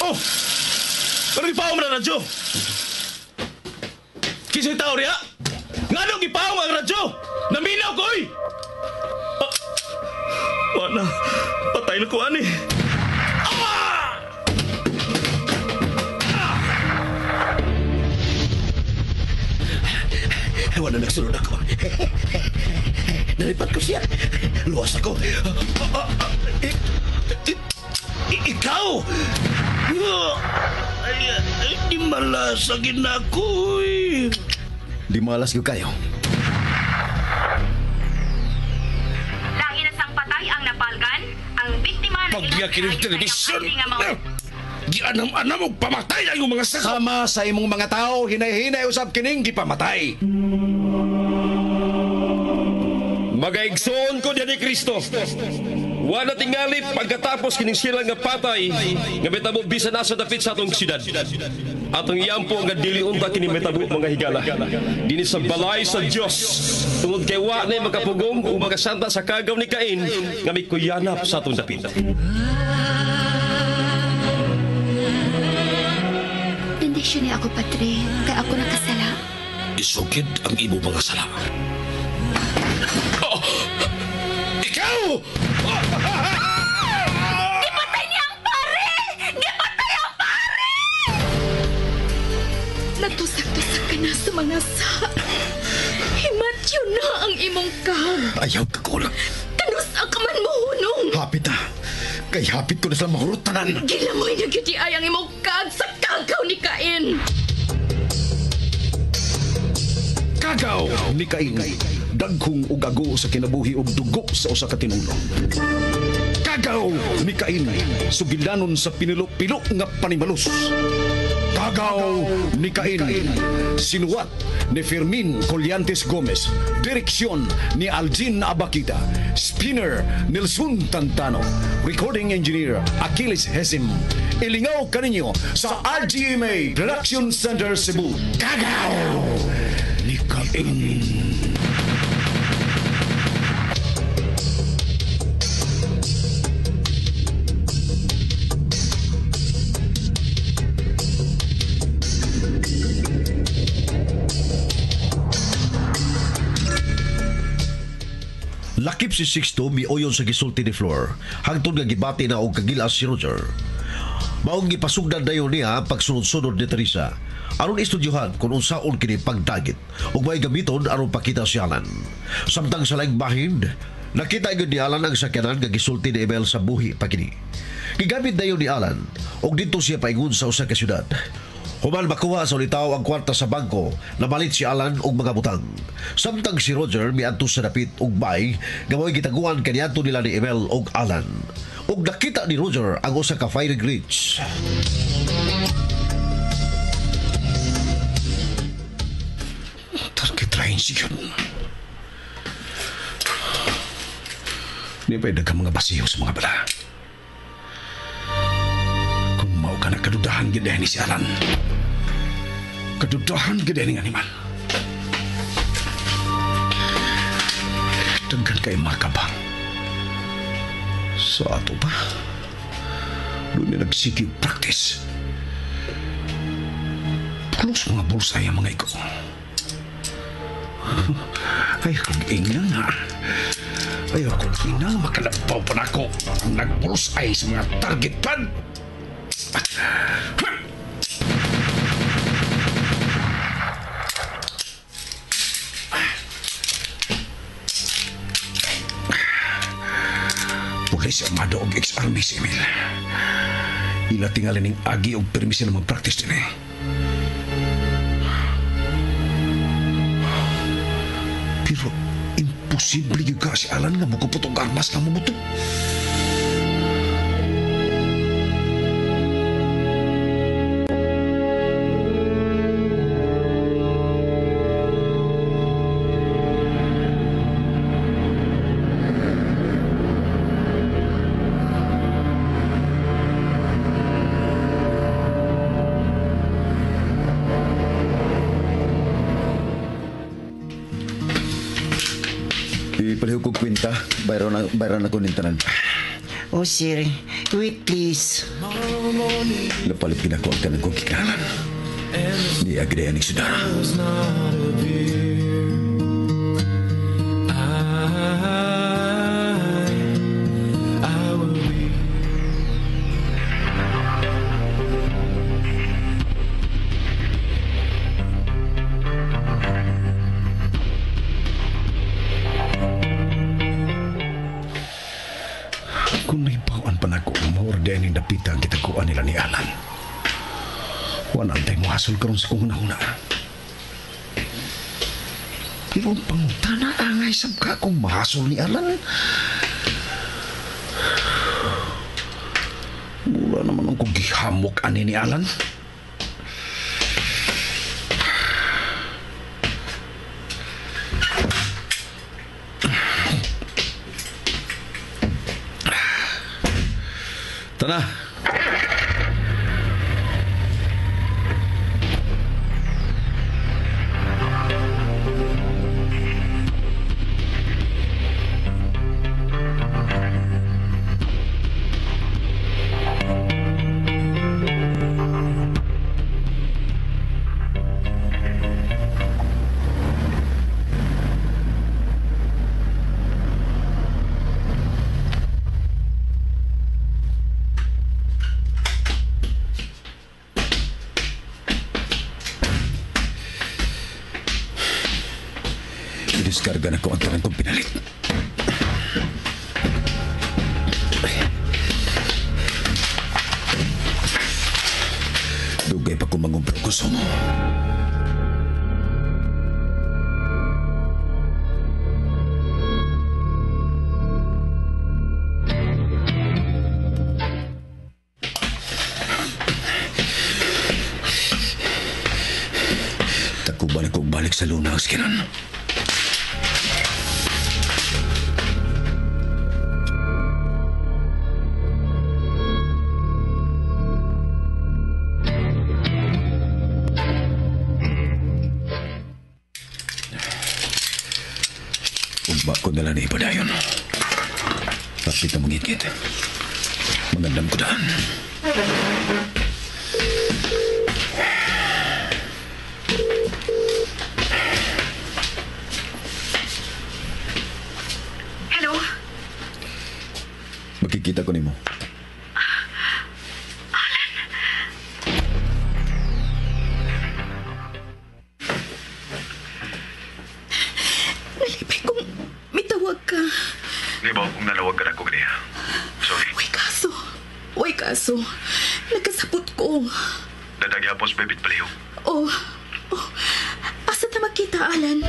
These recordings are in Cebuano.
Oh! Pero gipaong na radyo! Kisa'y tao riya? Nga nung gipaong ang radyo? Naminaw ko, oy! Ah, wala. Patay na ko, ani. Ah! Ah! Wala nagsunod ako. Nalipat ko siya. Luwas ako. Ikaw! Ay, di malas na ako. Di malas ko kayo. Lahi na sang patay ang napalgan, ang biktima na Pagyakin ng telebisyon! Gianam-anam og pamatay ang iyong mga sako! Sama sa imong mga tao, hinay-hinay usab kining gipamatay. Magaigsoon ko diyan ni Kristo. Wala tingali pagkatapos kining sila nga patay nga metabo bisan asa dapit sa atong siyudad. Atong iyampo nga dili unta kini metabo mga higala. Dinhi sa balay sa Dios. Tungod kay wa nay makapugong ug makasanta sa kagaw ni Cain nga mikuyanap sa atong dapit. Bendisyon niya ako, Padre, kay ako nakasala. Isukid ang imong mga sala. Oh! Ikaw! Gipatay niya ang pare! Gipatay ang pare! Natusak-tusak ka na sa mga sa. Himatyo na ang imong kag. Ayaw ka kulang. Kanus ang kaman mo hunong. Hapit ah. Kay hapit ko na sila mahurot tanan. Gilamoy na gyud ay ang imong kag sa kagaw ni Cain. Kagaw ni Cain. Dagkong ugago sa kinabuhi og dugo sa usa ka tinulo. Kagaw ni Cain, sugilanon sa pinilo-pilo nga panimalus. Kagaw ni Cain, sinuwat ni Fermin Collantes Gomez, direksyon ni Aljin Abakita, spinner Nelson Tantano, recording engineer Achilles Hesim. Ilingaw kaninyo sa RGMA Production Center Cebu. Kagaw ni Cain. Lakip si Sixto mioyon sa gisulti ni Flor hangtod nga gibati na og kagilas si Roger. Maong gipasugdan dayon niya pagsunod-sunod ni Teresa aron estudyuhan kung unsaon kini pagdagit ug may gamiton aron pakita si Alan. Samtang sa laing bahin, nakita gyud ni Alan ang sakyanan nga gisulti ni Emel sa buhi pa kini. Gigamit dayon ni Alan ug didto siya paingon sa usa ka syudad. Human makuha sa ulitaw ang kwarta sa bangko, namalit si Alan og mga butang. Samtang si Roger miadto sa dapit og bay, nga mao'y gitaguan kaniadto nila ni Emel og Alan. Ug nakita ni Roger ang usa ka firing range. Target range yun. Di ba daghang mga basiyo sa mga bala? Kung mao ka na kadudahan gid ni si Alan. Kadudahan gid ni animal. Daghan kay makabang. Sa ato pa, doon niya nagsige practice. Pulos mga bulsa yung mga iko. Ay, kung ina nga. Ay, kung ina, makalabaw pa na ako. Ang nagpulos ay sa mga target pad. Pulis armado og ex-army si Emil. Ila tingali ning agi og permis sila mag-practice din eh. Pero imposible gyud ka si Alan nga mukupot og armas nga mumuto. Ipalihok kog kwenta, bayran ako ning tanan. Oh, sir. Wait, please. Napalit ginako ang tanan kong kikanan. Niagrean ni sudara. Kung nahibawan pa na ko, maordenin ang dapita ang kitaguan nila ni Alan. Wala ang tayo muhasol karon sa kong hunahuna. Pero ang pangutana angay sab ka kung mahasol ni Alan. Mura naman ang kong gihamok ani ni Alan. Tana. Diskarga na ko ang tanan kong pinalit. Dugay pa ko mangumpra konsumo. Takuban ako balik sa luna, Askiran. Ugba ko na lang na ipadayon. Kapit na mangitngit. Magandang ko daan. Hello? Makikita ko nimo. Alan! Nalipay kong mitawag ka. Nibaw kong nanawag ka na ko ganiya. Sorry. Way kaso. Way kaso. Nagkasapot ko. Dadagyapos bebit palihog. Oh. Oh. Asa ta magkita, Alan?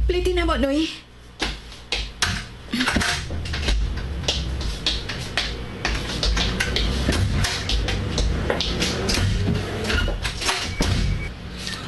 Plate na mo, Noy.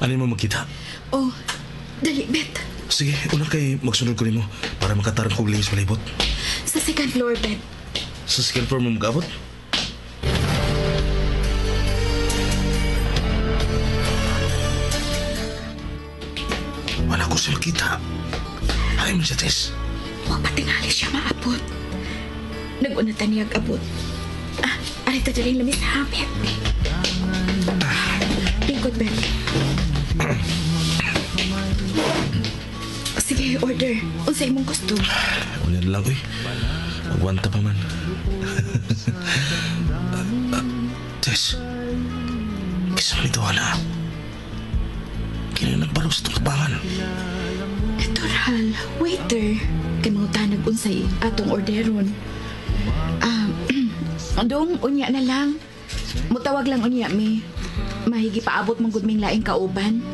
Ano mo magkita? Oh, dali, Bet. Sige, una kay magsunod ko nimo para makatarong kog lingis palibot. Sa second floor, Bet. Sa second floor mo mag-abot? Wala ko siya makita. Ay man siya, Tess. Wa patingali siya maabot. Nag-una ta niya abot. Ah, aray ta dali lamis ha, Bet. Lingkod, Bet. Sige, order. Unsa imong gusto? Unya na lang, uy. Magwanta pa man. Tess, kisa man ito, wala. Kini nagbarog sa itong tabangan. Natural, waiter. Kay mangutanag unsay atong orderon. Dong, unya na lang. Mutawag lang unya mi. Mahigi paabot mong gud ming laing kauban.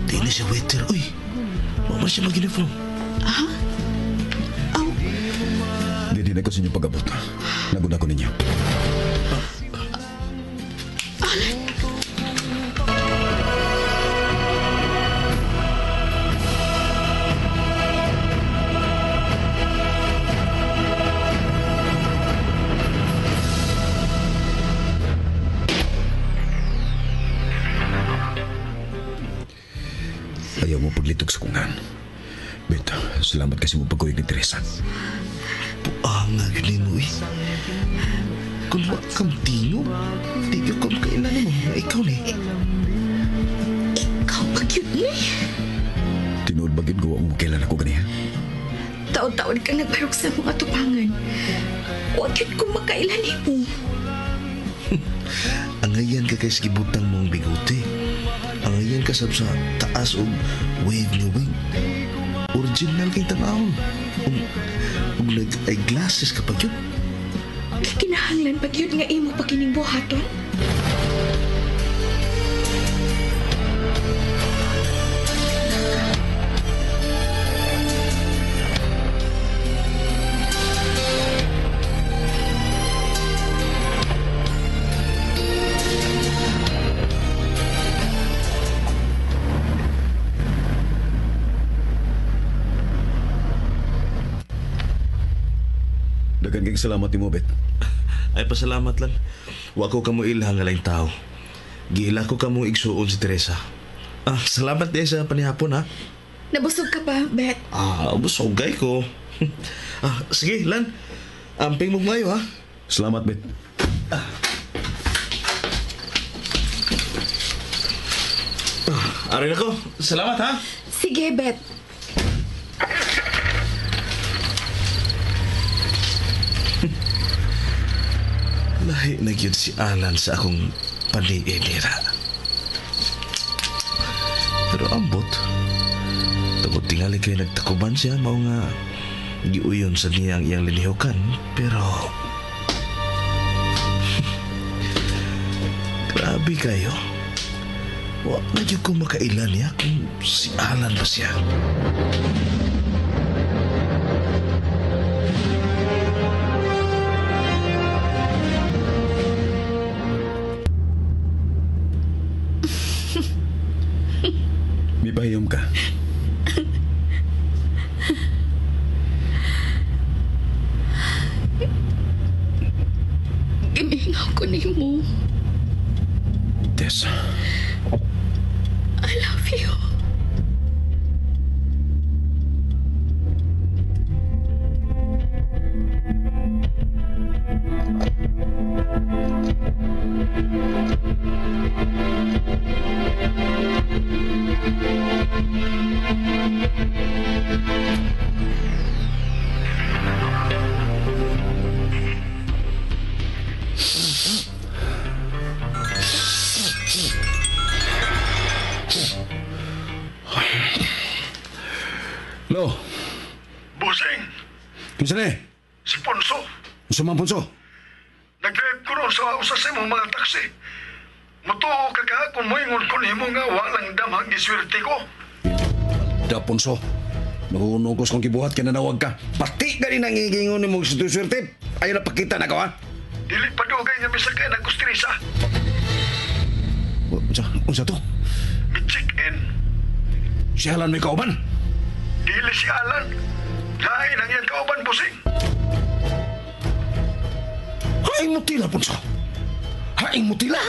Dili siya waiter, uy. Wa man siya mag-uniform. Ha? Oh. Dili na ko sa inyong pag-abot. Naguna ko ninyo. Alan! Ayaw mo paglitog sa kungan. Bet, salamat kasi mo pagkuyog ni Teresa. Buang nga gani mo eh. Kung wa kang tingog, di ko kung kailan mo nga ikaw ni. Ikaw pagyud ni. Tinuod ba gyud gawa mo kailan ako ganiya? Taon-taon kang nagbarog sa mga tupangan. Wa gyud ko makailan nimo. Angayan ka kay gibutang mong bigote. Angayan ka sab sa taas og wave nga wing. Original kay tan-awon. Ug nag-eyeglasses ka pa gyud. Kinahanglan pa gyud nga imo pa kining buhaton. Daghan kay salamat nimo, Bet. Ay pasalamat lang. Wa ko kamo ilha nga laing tao. Giila ko kamo igsuon si Teresa. Ah, salamat di sa panihapon ha. Nabusog ka pa, Bet? Ah, busog kay ko. Ah, sige, Lan. Amping mo ngayo ha. Salamat, Bet. Arin ako. Salamat ha. Sige, Bet. Lahi na gyud si Alan sa akong paniinira. Pero ambot, tungod tingali kay nagtakuban siya, mao nga giuyon sa niya ang iyang linihukan, pero grabe kayo. Wa na gyud ko makailan niya kung si Alan ba siya. Mipahiyom ka. Gimingaw ko nimo. Tess. I love you. Hello. Busing, Kinsa ni? si Ponso. Unsa man, Ponso? Nag-drive ko ron sa usa sa imong mga taxi. Mutuo ka ka kung moingon ko nimo nga walang damhang giswerte ko. Da, Ponso. Nahunugos kong gibuhat kay nanawag ka. Pati gani nang gigingon nimo sa swerte. Ayaw na pakita na ko, ha? Dili pa dugay nga misakay na kustrisa. Unsa to? Mi-check-in. Si Alan may kauban? Dili si Alan. Lain ang iyang kauban, busing. Haing mutila, Ponso. Haing mutila?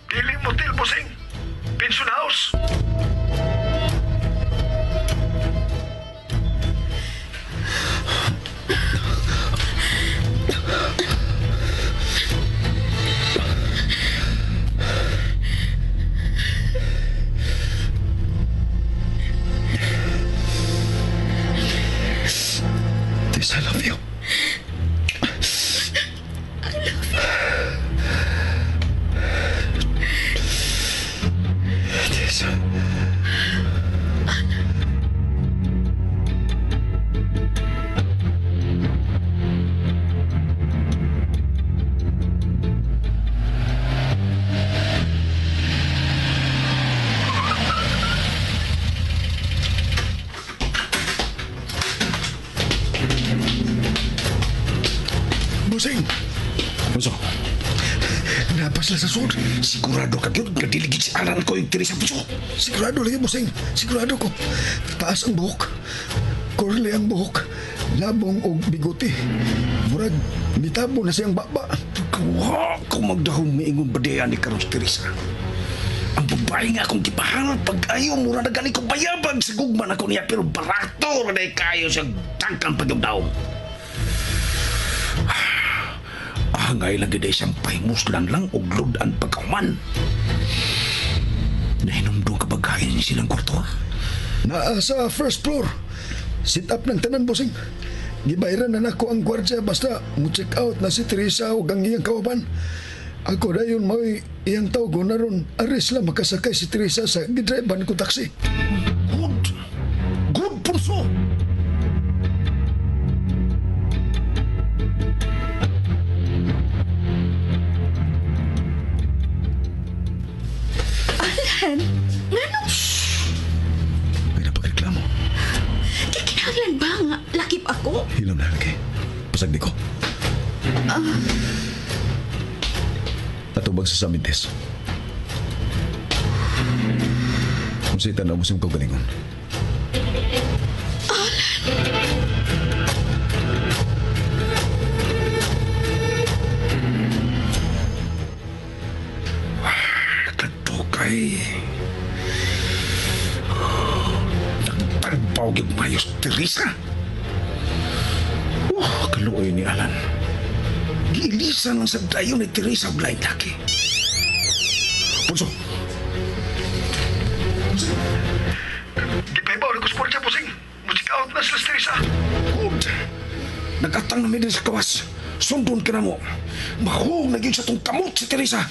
Dili motil, busing. Pension house. Tess, I love you. I love you. Tess. Busing, Ponso, napas sila sa sud. sigurado ka gyud nga dili gid si Alan ko yung Teresa, Ponso. Sigurado lagi, busing. Sigurado ko. Taas ang buhok. Curly ang buhok. Labong og bigote. Murag, mitabo na siyang baba. Wa ko magdahong miingon ba diyan ni karon si Teresa. Ang Kanang babae nga akong gipahal pag-ayo, mura na gani ko bayabag sa gugma nako niya, pero barato ra day kayo siya tangkang pagyugdaw. Angay lang gid siyang pahimuslan lang og ludan pagkahuman. Nahinumdum ka baghain silang kwarto? Naa sa first floor. Sit up ng tanan, bossing. Gibayran na nako ang gwardya basta mo check out na si Teresa ug ang iyang kauban. Ako dayon mao'y iyang tawgo na ron aris lang makasakay si Teresa sa gidriban ko taxi. Good. Good, Punso. Alan, nganong May napagreklamo. kikinahanglan ba nga lakip ako? Hilom na lagi. Pasagdi ko. Atubag sa samintes. Kung sa'y tanaw mo siyang kaugalingon. Kadto kay nagtagbaw gyud mayos Teresa. Kaluoy ni Alan. Giilisan lang sa dayon ni Teresa og laing laki. Punso! Gipahibaw na ko sa kwartya, bossing. Mo-check out na sila si Teresa. Good. Nagatang na mi din sa kawas. Sundon ka na mo. Mahog na gyud sa tong kamot si Teresa.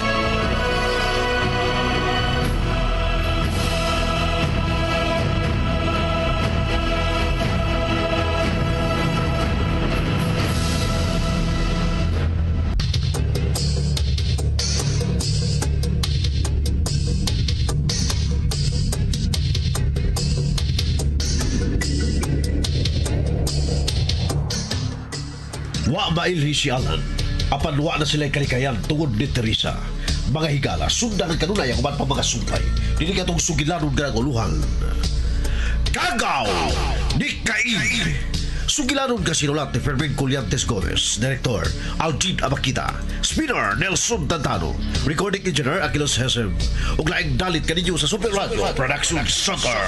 Wa mailhi si Alan. Apan wa na sila kalikayan tungod ni Teresa. Mga higala, sundan ang kanunay ang uban pa mga sungkay. Dili katong sugilanon nga uluhan. Kagaw ni Kain. Sugilanon ka sinulat ni Fermin Colyantes Gomez, Director Algin Abakita, Spinner Nelson Tantano, Recording Engineer Aquilos Hesem, ug laing dalit kaninyo sa Super Radio Production Center.